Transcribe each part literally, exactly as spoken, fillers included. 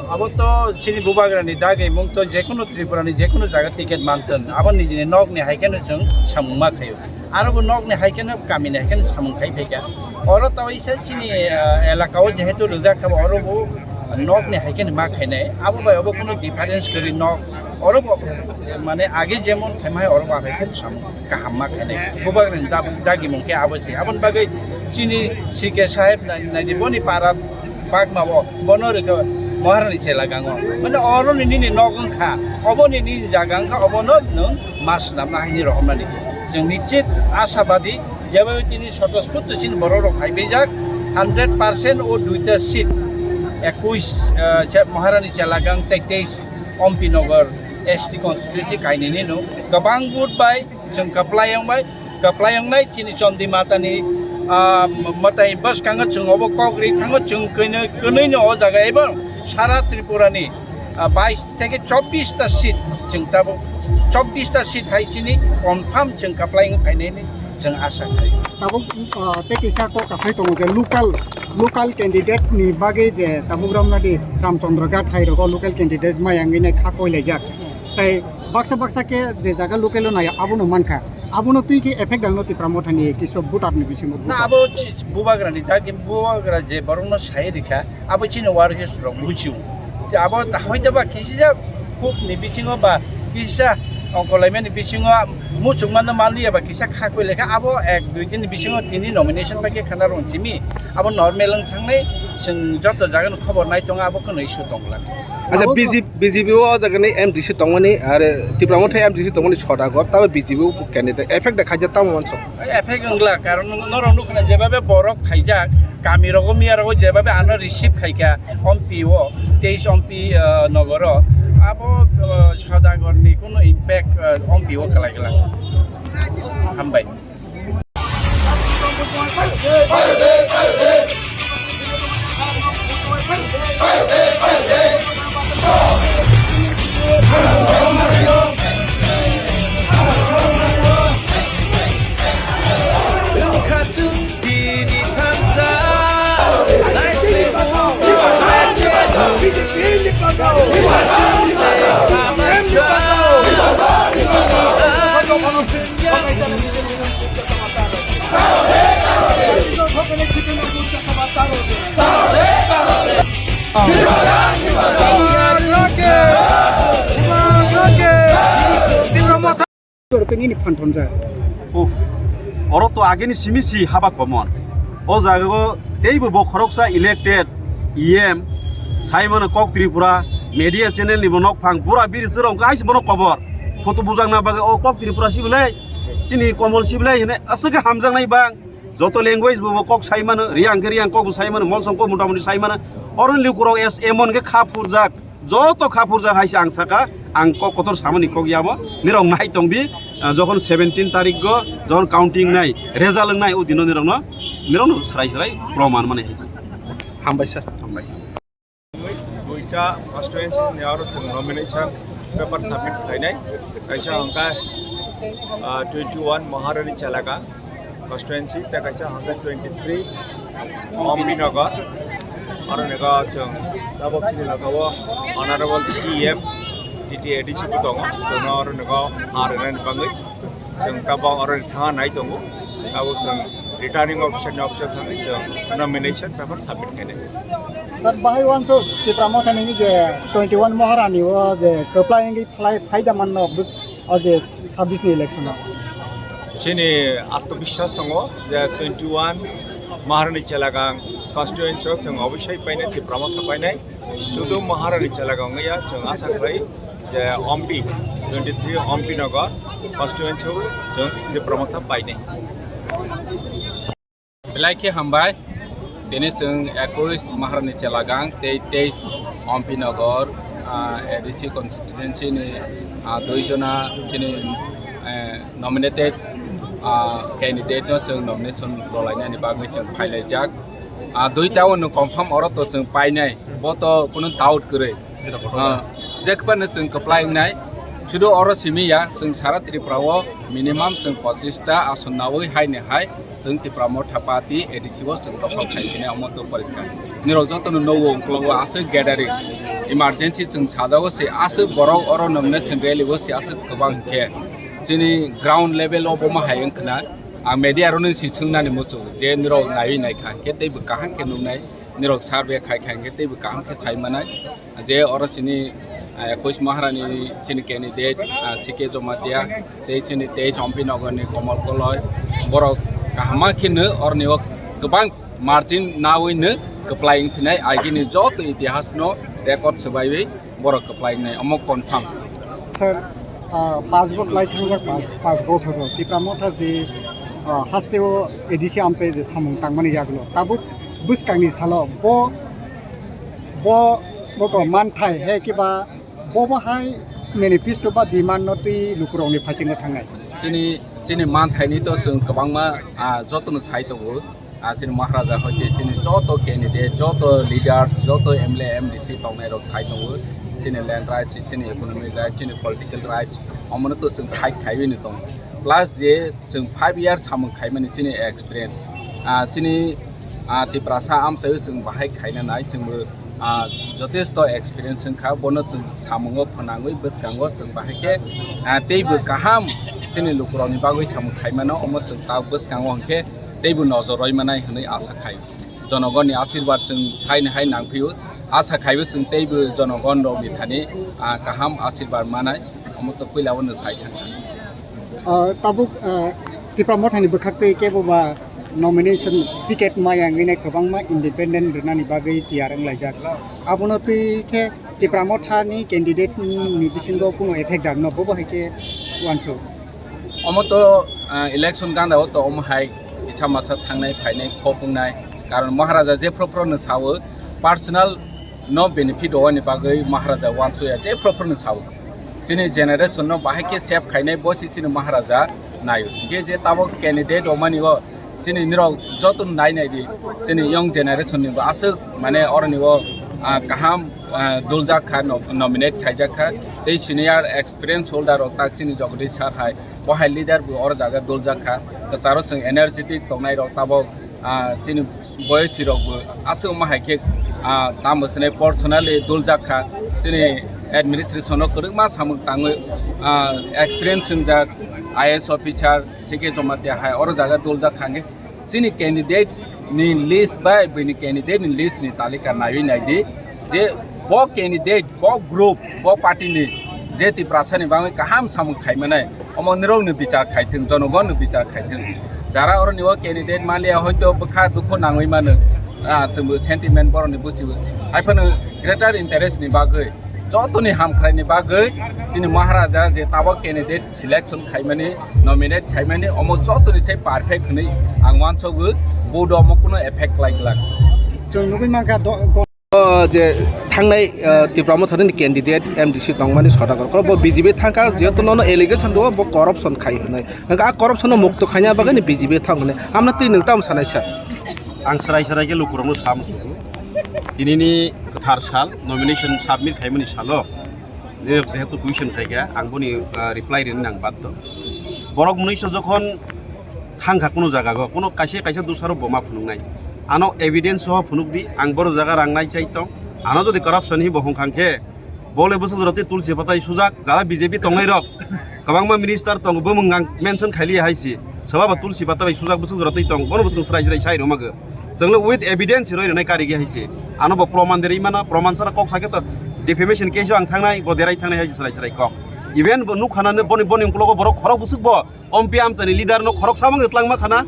Abo to chini bubagrani dagimung to jekunu Tripurani jekunu jaga ticket manthun. Abo nijini nokni hai kheno chwng samung ma khaio. Aro bo nokni hai kheno kamini hai kheno samung khai phaikha. Oro to isa chini, ah, elaka o jehetu rijak kha bo oro bo nokni hai kheno ma khainai. Abo bai abo kunu difference kwrwi nok. Oro bo, eh, mane age jemon khaimai oro bo hai kheno samung kaham ma khainai. Bubagrani da-, dagimung khe abo se. Aboni bagwi chini C K saheb nai-, naidi boni para Bagma bo, bono rikha Maharani chela gango. Mane oro ni nini nok wngkha, obo ni nini jaga wngkha, obono nwng mas namna haini rohornani. Chwng nichit ashabadi, jeba tini sotos put chin borok rok hai bijak, hundred percent o duita seat, ekuis, eh, che-, Maharani chela gang tei teis Ompi Nagar S T constituency kainini no. Kwbang vote bai, Chwng kwplai wng bai, kwplai wngnai chini Chondi Matani, ah, mwtai bwskango chwng obo kok ri thango, chwng kwnwi, kwnwi no o jaga ebo sara Tripura ni, ah, bais theke chobbish ta seat chwng tabuk chobbish ta seat hai chini confirm chwng kwplai wng phainai ni chwng asa khai. Tabuk, ah, tei kisa kok kasai tongo je local, local candidate ni bagwi je tabuk ramnadi Ramchandra Ghat hai rogo local candidate mayang wngwi nai kha koi laijak. Tai baksa baksa khe je jaga local o nai abono mankha. Abono twi khe effect ang no Tipra Motha ni kisa voter ni bisingo Na voter. Abo chi-, bubagra ni dagi bubagra je borok no sai rikha, abo chini warriors rok muchung. Je abo hoito ba kisa khub ni bisingo ba kisa ongkolaima ni bisingo muchung mano manliya ba kisa khakoi lekha abo ek dui din ni bisingo tini nomination bai khe khana rong chimi abo normal wng thangnai chwng joto jaga ni khobor nai tongo abo kheno issue tongla. Acha, abo B J P, B J P o jaga ni M D C tongmani, are Tipra Motha M D C tongmani Sodagar, tabo B J P o candidate effect da khaijak tamo manso. Effect wngla, karon norok nukna jebabe borok khaijak, kami rogo miya rogo jebabe ano receive khaikha, Ompi o, teis Ompi, eh, nogoro, abo, eh, Sodagar ni kuno impact, eh, Ompi o kwlai kwlai. Hambai. Oro to nini phan thonjak. Uff, oro to ageni simi si haba common. O jaga o teibo bo khoroksa elected E M sai mano Kok Tripura media channel ni bo nok phang bura biri chwrong kaisa bono kobor. Photo bujak na bagwi o Kok Tripura si belai, chini Komol si belai hine aswk hamjak nai bang. Joto language bo, bo kok sai mano, Reang khe Reang kok bo sai mano, Molsom kok mota moti sai mano. Oro ni lukurok es emon khe kha phurjak, joto kha phurjak hai se ang saka, ang kok kotor samani kok yamo, nirok nai tong di, ah, jokhon seventeen tarik go, jokhon counting nai, result wng nai, o dino nirok no, nirok no srai srai proman mani hai se. Hambai sir. Hambai. Duita constituency ni aro chwng nomination paper submit khlainai. Kaisa hwnkha, ah, twenty one Maharani Chelagang constituency, tei kaisa hwnkha twenty three Ompinagar. Aro ni go chwng tabok chini logao Honorable C E M, T T A D C bo tongo. Chwngno aro ni go ha rwnani bagwi. Chwng tabok oro thangna nai tongo. Tabok chwng returning officer ni office o thangwi chwng nomination paper submit khainai. Sir, bahai wansuk Tipra Motha nini je twenty one Maharani o je kwplai wngwi phlai phaida manno bus-, o je sabbish ni election o. Chini atmobiswas tongo je twenty one Maharani Chelagang constituency o chwng obosai painai, Tipra Motha painai. Sudu Maharani Chelagang wngya, chwng asa khlai je Ompi, twenty three Ompi Nagar constituency o chwng Tipra Motha painai. Belai khe hambai, tini chwng ekuis Maharani Chelagang tei teis Ompi Nagar, ah, A D C constituency ni, ah, dui jona chini, eh, nominated, ah, candidate no chwng nomination rwlainani bagwi chwng phailaijak. Ah, duita o nwng confirm oro to chwng painai, bo to kunu doubt kwrwi. Ah, je kwbangno chwng kwplai wngnai, sudu oro simi ya, chwng sara Tripura o minimum chwng pochis ta ason nawi hai ni hai chwng Tipra Motha Party A D C o chwng dokhol khai khinai omo to poriskar. Nirok jotono nugo, unklogo aswk gathering. Emergency chwng sajago se aswk borok oro nomination rally o se aswk kwbang khe chini ground level o bo ma hai wngkhna. Ang media rokno si swngnani muchungo je nirok naiwi naikha khe teibo kaham khe nuknai, nirok survey khaikha hwnkhe teibo kaham khe sai manai. Je oro chini, ah, ekush Maharani chini candidate, ah, C K Jamatia tei chini teis Ompi Nogorni Komol Koloi, borok kaham ma kheno oroni o kwbang margin nawi no kwplai wngphinai, agini joto itihasno record swbaiwi borok kwplai wngnai, omo confirm. Sir, ah, panch bosor lai thangjak, panch, panch bosor rok Tipra Motha je, ah, hasteo A D C amchai je samung tangmani yagulo, tabuk bwskangni salo bo, bo, bo ko manthai he kiba bo bo hai manifesto ba demand no twi lukurokni phaisingo thangnai. Chini, chini manthaini to chwng kwbangma, ah, jotono sai tongo. Ah, chini Maharaja hoite chini joto candidate, joto leaders, joto M L A, M D C tongnai rok sai tongo. Chini land rights, chini economic rights, chini political rights, omono to chwng fight khaiwi ni tongo. Plus je chwng five years samung khaimani chini experience, ah, chini, ah, Tiprasa amchaio chwng bahai khaina nai, chwngbo, ah, jotesto experience wngkha, bono chwng samungo phwnangwi bwskango chwng bahai khe, ah, teibo kaham chini lukurokni bagwi samung khaimano, omo chwng ta bwskango hwnkhe teibo nojor roi manai hwnwi asa khai. Jonogonni asirwad chwng haino hai nangphio. Asa khaibo chwng teibo jonogon rokni thani, ah, kaham asirwad manai, omo to puila bono sai thangkha. Ah, tabuk, ah, Tipra Mothani bwkhaktwi kebo ba nomination ticket maya wngwi nai kwbangma independent rwnani bagwi tiyar wnglaijak. Abono twi khe Tipra Mothani candidate ni bisingo kuno effect dangno bobo hai khe uansuk. Omo to, ah, election ganda o to omo hai kisa masa thangnai phainai khok wngnai, karon Maharaja jephru phru no sao personal no benefit rwani bagwi Maharaja uansuya jephru phru no sao. Chini generation no bahai khe save khainai bo se chini Maharaja naio. Hingkhe je tabuk candidate rwmani o chini nirok joto nai nai di, chini young generation ni bo aswk mane oroni o, ah, kaham, ah, duljak kha, no-, nominate khaijak kha. Tei senior experience holder rok tak chini Jagadish sir hai, bo hai leader bo oro jaga duljak kha. Kwcharo chwng energetic tongnai rok tabuk, ah, chini boysi rok bo aswk ma hai khe, ah, tamo swnai personally duljak kha. Chini administration o kwrwngma samung tangwi, ah, experience wngjak I A S officer, C K Jamatia hai oro jaga duljak kha hwnkhe chini candidate ni list bai bini candidate ni list ni talika naiwi naidi je bo candidate, bo group, bo party ni je Tiprasa ni bagwi kaham samung khaimanai, omo nirok ni bichar khaithwng, jonogon ni bichar khaithwng. Jara oro ni o candidate maliya hoito bwkha dukhu nangwi mano, ah, chwngbo sentiment borok ni buchibo. Haiphano greater interest ni bagwi, jotoni hamkhraini bagwi chini Maharaja je tabuk candidate selection khaimani, nominate khaimani, omo jotoni se perfect hwnwi ang uansukgo, vote omo kuno effect khlai glak. Chwng nugwi mankha do-, O je thangnai, ah, Tipra Mothani candidate M D C tongmani Sodagar Koloi, bo B J P thangkha, jehetu nono allegation rwo bo corruption khai hwnwi. Hwnkhe a corruption no mukto khaina bagwi ni B J P thang hwnwi. Amno twi nwng tamo sanai sir? Ang srai srai khe lukurokno sa muchungo. Tinini kwthar sal, nomination submit khaimani salo. Nini jehetu question khaikha, ang boni, ah, reply rini nang baddo. Borok mwnwiso jokhon thangkha kuno jagago, kuno kaisa kaisa dusaro bo ma phunuknai. Ano evidence soho phunukdi, ang boro jaga rang nai chai tong. Ano jodi corruption hi bo hongkhang khe, bole bwswk jora tei tulsi patai sujak, jara B J P tongnai rok, kwbangma minister tongo, bumung ang mention khailiya hai si. Soba ba tulsi pata bai sujak bwswk jora tei tong, bono bwswk srai srai sai rwmagw. Chwngno with evidence roi rwnai karigi hai se. Ano bo proman derwi mano, proman sara kok sakhe to defamation case o ang thangnai, bo derai thangnai hai se srai srai kok. Even bo nuk khana ne boni, boni uklogo borok khorok bwswk bo M P amchani leader no khorok sabang twlangma khana,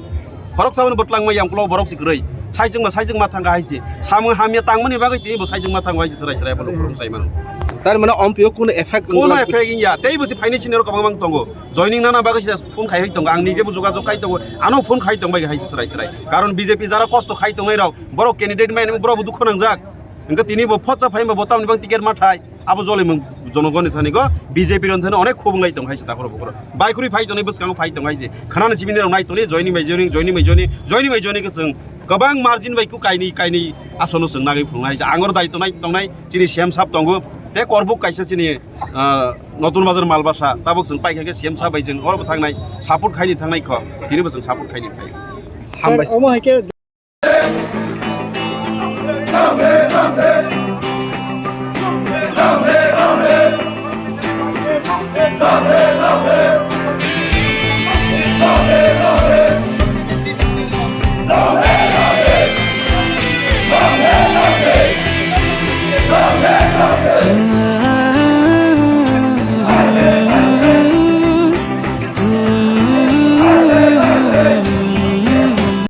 khorok sabang bo twlangma yang uklogo borok si kwrwi. Saijwngma, saijwngma thangkha hai se. Samung hamya tangmani bagwi tini bo saijwngma thangkha hai se srai srai bo nuk khorok sai mano. Tar mane M P o kuno effect Kuno wngla- effect wngya. Tei bo si phaini sini rok kwbangma tongo. Joining nana bagwi se phone khai hai tongo, ang nije bo jogajog khai tongo, ano phone khai tong bai hai se srai srai. Karon B J P jara kosto khai tongnai rok, borok candidate mai borok bo dukhu nangjak. Hwnkhe tini bo photsa phai bo tamni bang ticket ma thai, abo joli mung jonogoni thani go B J P ron thani onek khobong lai tong hai se takhoro bukhoro. Bai khuri phai tongnai bwskango phai tong hai se. Khanani sibini rok nai tongni joining bai joining, joining bai joining, joining bai joining khe chwng kwbang margin bai ku kaini kaini asono chwng nagwi phunuknai hai se. Angor dai tongnai tongnai chini C M sab tongo. Te korbuk kaisa chini, ah, Notun Bazar Malbasa, tabuk chwng paikha khe C M sab bai chwng oro bo thangnai, support khaini thangnai kho, tini bo chwng support khaini phai. Hambai. Sir, omo hai khe